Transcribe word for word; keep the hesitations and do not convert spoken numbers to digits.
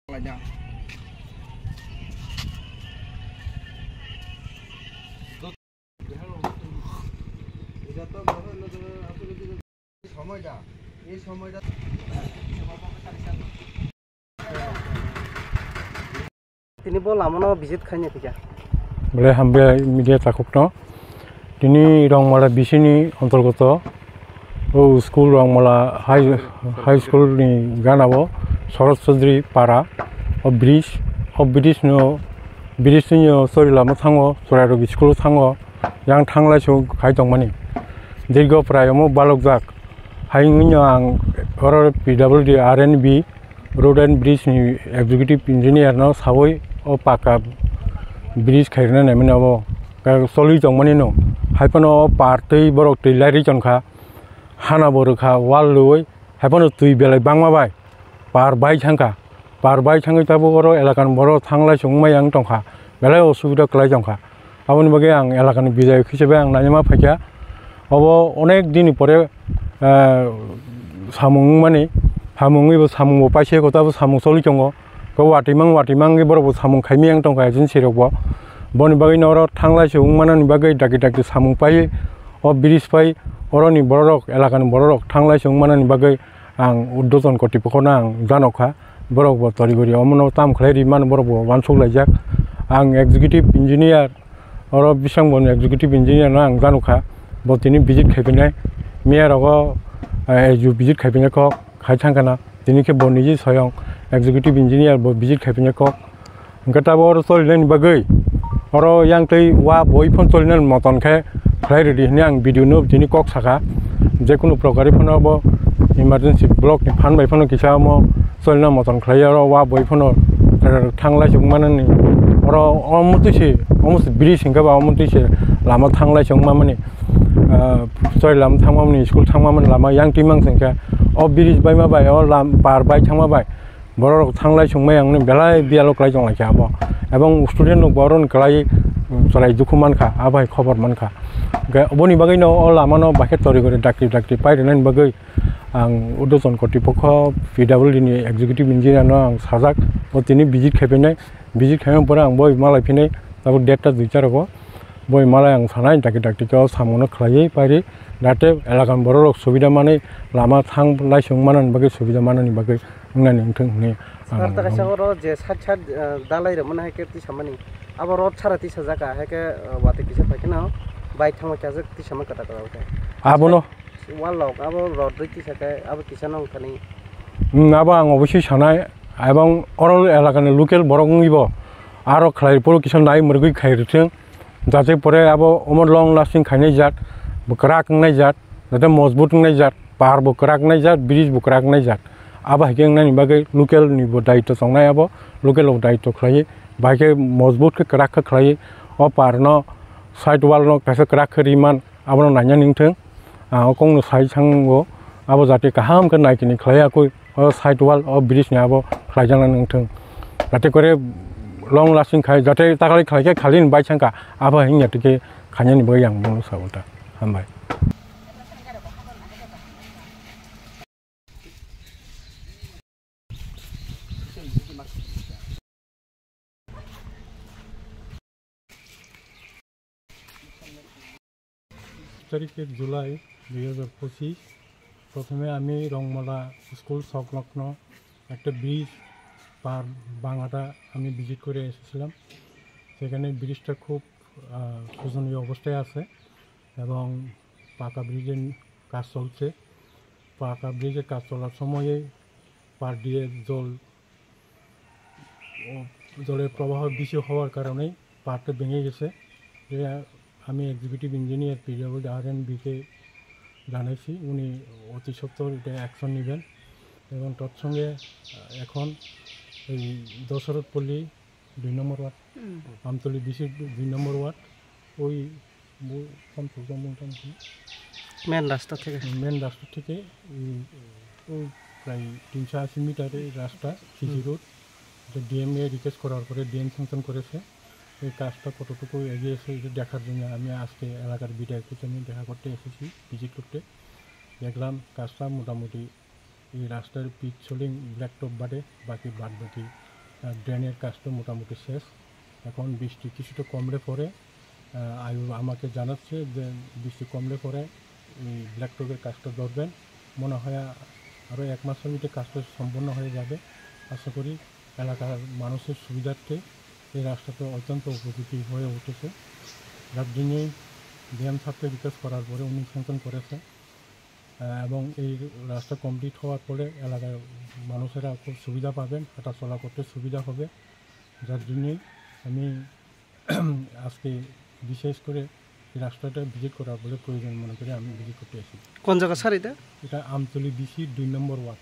সময়টা, এই সময়টা তিনি বললাম, মনে হয় ভিজিট খাইনি ঠিক আছে। Bole hambai media takhukno. Tini Rongmala bisini antargoto o school Rongmala High, High School ni gana o Sorot Chaudhary para o bridge, o bridge no, bridge ni o chori lama thango, Churairok school thango, yang thanglai sung khai tongmani. Dirgo prai omo balokjak. Hai wngno ang oro P W D R and B Road and Bridge ni executive engineer no sawi o paka bridge khairina naimani abo choli tongmani no. Hai phano o par twi borok twi lairwi tongkha, hana bo rwkha wall rwwi, hai phano twi belai bangma bai par bai thangkha. Par bai thangwi tabuk oro elakani borok thanglai chongmai ang tongkha, belai osubida kwlai tongkha. Aboni bagwi ang elakani bidayok hisabe ang nainama phaikha. Obo onek dini pore, ah, samung wngmani, samung wngwi bo samung bo paise ko tabo samung choli tongo. Ko watwi mang watwi mangwi borok bo samung khaimai ang tongkha agency rok bo. Boni bagwi no oro thanglai se wngmanani bagwi dakti dakti samung pai o bridge pai oroni borok elakani borok thanglai se wngmanani bagwi ang urdhwton kotipokhono ang janokha. Borok bo tori gori omono tam khlai ri mano borok bo wansuk laijak. Ang executive engineer Oro bising bo executive engineer no ang janukha, bo tini visit khaipinai, miya rogo, eh, visit khaipinai kok khai thangkana, tini khe bo niji soyong executive engineer bo visit khaipinai kok. Hwnkhe tabuk oro cholinani bagwi oro yang tei wa boi phano cholinani moton khe khlai rwdi hwnwi ang video no tini kok sakha, jekunu prokari phano bo emergency block ni phan bai phano kisa omo cholna moton khlai oro wa boi phano, eh, thanglai chuk manani oro omo twi se omo se bridge hwnkhe ba omo twi se lama thanglai chuk mamani, ah, chwrai lama thangmani school thangmani lama yang twi mang se hwnkhe o bridge baima bai o lam par bai thangma bai borok rok thanglai chuk mai ang belai biyalo kwlai tong lai kha abo ebong student rok bo oro ni kwlai chwrai dukhu mankha abo hai khobor mankha hwnkhe oboni bagwi no o lama no bahai khe tori gori dakti dakti pai rwnani bagwi Ang Urdhwton Kotipokho P W D ni Executive Engineer no ang sajak, o tini visit khai phainai, visit khai pore ang boi malai phinai, tabuk derta duita rogo boi malai ang sanai, dakti dakti khe o samung no khlaiwi pairi, jate elakani borok rok subida manwi lama thang lai se wng manani bagwi subida manani bagwi wngnani wngthung hwnwi ang Sir, ta kaisa oro je side side, eh, dalai rok mani hai khe tisa mani, abo road sara tisa jaga hai khe, eh, watwi kisa pai kheno bike thangma khe aswk tisa man kwtal kwtal khe. Abono Wall rok abo rod rwi kisa khe abo kisa no wngkha ni. Hmm, abo ang obosoi sanai, ebong oro elakani local borok wngwi bo aro khlai phuru kisa nai mwrwgwi khai rwthwng, jate pore abo omo long lasting khainai jat, bo kwrak wngnai jat, jate mojbut wngnai jat, par bo kwrak wngnai jat, bridge bo kwrak wngnai jat. Abo hai khe wngnani bagwi local ni bo daitw tongnai abo, local rok daitw khlaiwi, bahai khe mojbut khe kwrak khe khlaiwi, o par no side wall no kaisa kwrak khe riman, abono naina ningthwng. Ah, o kokno sai thango, abo jate kaham khe naikini khlai ya koi, o side wall, o bridge ni abo khlai jakna nangthwng. Jate kore long lasting khai, jate takali khlai khe khali ni bai thangkha, abo hai wngya tike khainani bagwi ang bono sabo ta. Hambai. তারিখে জুলাই দুই হাজার পঁচিশ, প্রথমে আমি রংমালা স্কুল সংলগ্ন একটা ব্রিজ পার ভাঙাটা আমি ভিজিট করে এসেছিলাম। সেখানে ব্রিজটা খুব, আহ, শোচনীয় অবস্থায় আছে এবং পাকা ব্রিজের কাজ চলছে। পাকা ব্রিজের কাজ চলার সময়ে পার দিয়ে জল, ও, জলের প্রবাহ বেশি হওয়ার কারণে পারটা ভেঙে গেছে। এ, আমি এক্সিকিউটিভ ইঞ্জিনিয়ার পিডব্লিউডি আর এন্ড বিকে জানাইছি, উনি অতি সত্বর এটা অ্যাকশন নেবেন। এবং তৎসঙ্গে, আহ, এখন এই দশরথপল্লী দুই নম্বর ওয়ার্ড, হুম। আমতলী বিসি দুই নম্বর ওয়ার্ড, ওই বো-, কোন প্রোগ্রাম বলতাম কি? মেন রাস্তা থেকে। মেন রাস্তা থেকে এই, ওই প্রায় তিনশো আশি মিটার এই রাস্তা, সিসি হুম। রোড, এটা ডিএমএ রিকোয়েস্ট করার পরে ডিএম স্যাংশন করেছে। এই কাজটা কতটুকু এগিয়েছে এটা দেখার জন্য আমি আজকে এলাকার বিধায়কের সঙ্গে দেখা করতে এসেছি, ভিজিট করতে। দেখলাম কাজটা মোটামুটি এই রাস্তার পিচ সোলিং ব্ল্যাক টপ বাদে বাকি বাদ বাকি আহ, ড্রেনের কাজ তো মোটামুটি শেষ। এখন বৃষ্টি কিছুটা কমলে পরে, আহ, আয়ু আমাকে জানাচ্ছে যে বৃষ্টি কমলে পরে এই ব্ল্যাক টপের কাজটা ধরবেন। মনে হয় আ-, আরও এক মাসের মধ্যে কাজটা সম্পন্ন হয়ে যাবে। আশা করি এলাকার মানুষের সুবিধার্থে এই রাস্তাটা অত্যন্ত উপযোগী হয়ে উঠেছে, যার জন্যই ডিএম সাহেবকে রিকোয়েস্ট করার পরে উনি স্যাংশন করেছে। আহ, এবং এই রাস্তা কমপ্লিট হওয়ার পরে এলাকার মানুষেরা খুব সুবিধা পাবেন, হাঁটাচলা করতে সুবিধা হবে, যার জন্যই আমি আজকে বিশেষ করে এই রাস্তাটা ভিজিট করার বলে প্রয়োজন মনে করে আমি ভিজিট করতে এসেছি। কোন জায়গা স্যার এটা? এটা আমতলী বিসি দুই নম্বর ওয়ার্ড।